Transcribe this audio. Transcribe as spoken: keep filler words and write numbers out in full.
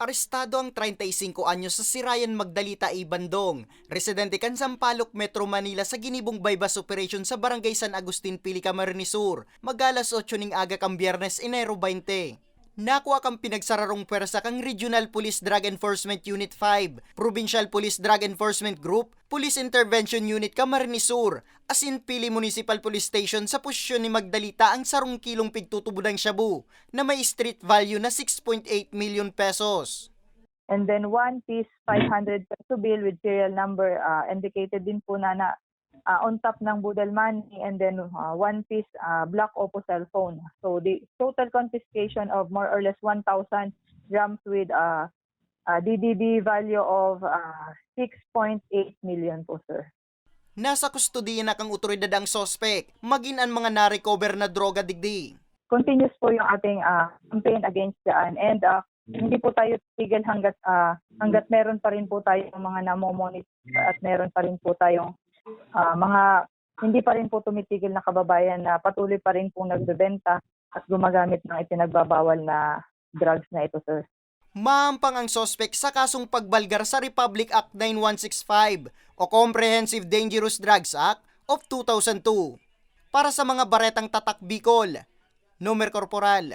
Arestado ang treinta y cinco anyos na si Ryan Magdalita Ibandong, residente kan Sampaloc, Metro Manila, sa ginibong buy-bust operation sa Barangay San Agustin, Pili, Camarines Sur, mag-alas otso ning aga kan Biyernes, Enero twenty. Nakua kan pinagsararong pwersa kan Regional Police Drug Enforcement Unit five, Provincial Police Drug Enforcement Group, Police Intervention Unit Camarines Sur, asin Pili Municipal Police Station sa posisyon ni Magdalita ang sarong kilong pigtutubodang shabu na may street value na six point eight million pesos. And then one piece five hundred peso bill with serial number ah, indicated din po na, na ah, on top ng boodle money, and then ah, one piece ah, black Oppo cellphone. So the total confiscation of more or less one thousand grams with ah, ah, D D B value of ah, six point eight million po, sir. Nasa kustodiya na kan otoridad ang suspek, magin an mga na-recover na droga digdi. Continuous po yung ating ah, campaign against dyan. And ah, hindi po tayo tigil hanggat ah, hanggat meron pa rin po tayong mga namo-monitor at meron pa rin po tayong ah, mga hindi pa rin po tumitigil na kababayan na patuloy pa rin pong nagbebenta at gumagamit ng ipinagbabawal na drugs na ito, sir. Maampang ang suspek sa kasong pagbalgar sa Republic Act nine one six five o Comprehensive Dangerous Drugs Act of two thousand two. Para sa mga Baretang Tatak Bicol, Nomer Corporal.